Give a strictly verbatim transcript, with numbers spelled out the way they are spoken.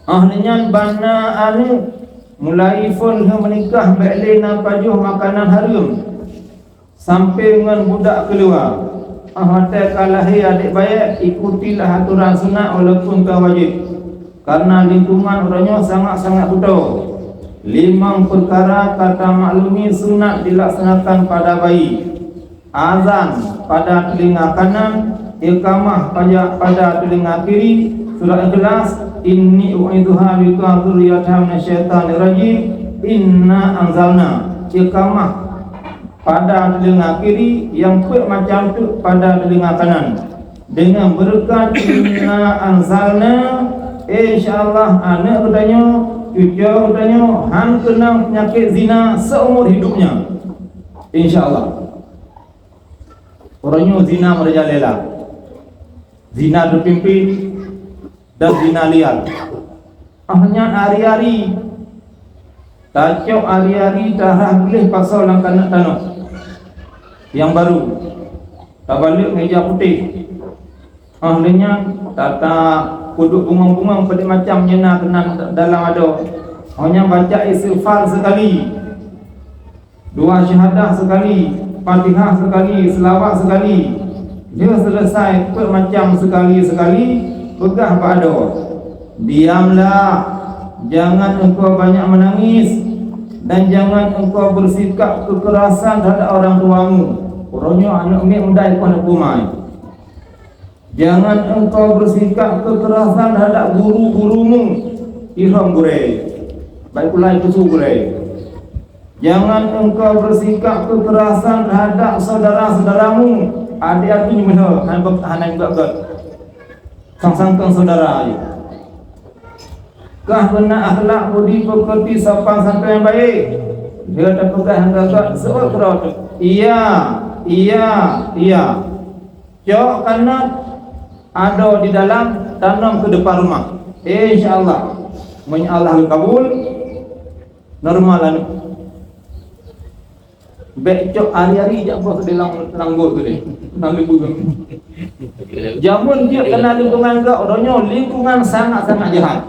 Ah nyan bana aneuk mulai phon lheueh meunikah bék lé na pajoh makanan hareuem sampoe ngon budak keuluwa. Ah watée ka lahé adék bayeue, ikutilah atoran sunat walaupun ka wajéb, karena lingkungan uroe nyoe sangat-sangat beutôi. Limong peukara ka tamaklumi sunat dilaksanakan pada bayi. Azan pada telinga kanan, iqamah pada, pada telinga kiri, surah Ikhlas, "Inni u'idzuha bika wa dzurriyyataha minasyaitonir rajim, inna anzalna." Iqamah pada telinga kiri, nyang peuet macam teuk pada telinga kanan. Deungon beureukat inna anzalna, insya Allah aneuk geutanyoe, cucoe geutanyoe han keunong peunyakét zina seumur hidupnya. Insya Allah. Uroe nyoe zina merajalela, zina teupimpin, dan zina liar. Ah nyan ari-ari tacok, ari-ari tarhah gleh pasoe lam keuneuk tanoh nyang barô, tabalek meuja putéh. Ah lheueh nyan tata peuduek bungong-bungong padum macam nyang na keunan dalam adoe. Oh nyan baca istighfar sekali, dua syahadah sekali, Fatihah sekali, selawat sekali. Lheueh selesai peuet macam sekali-sekali, peugah bak adoe, "Diamlah, jangan engkau banyak menangis, dan jangan engkau bersikap kekerasan terhadap orang tuamu." Uroe nyoe aneuk miet muda ikon aneuk pumai. "Jangan engkau bersikap kekerasan terhadap guru-gurumu," irhom gurée, baik pula ipusu gurée. "Jangan engkau bersikap kekerasan terhadap saudara-saudaramu," adik-adik nyoe hana, hana gét-gét. Sang-sang keu saudara aja. Kah beuna akhlak budi peukeuti sopan santun nyang baik. Dia teupeugah hana gét, seuôt keudroe teuh. Iya, iya, iya. Cok kanot adoe di dalam, tanom keu depan rumah. Insya Allah, meunyoe Allah geukabul, normal aneuk. Bék cok ari-ari jak boh di lam, lam got tu deh. Lam limbu tu. Jameun jeuet keunan lingkungan gét, uroe nyoe lingkungan sangat-sangat jahat.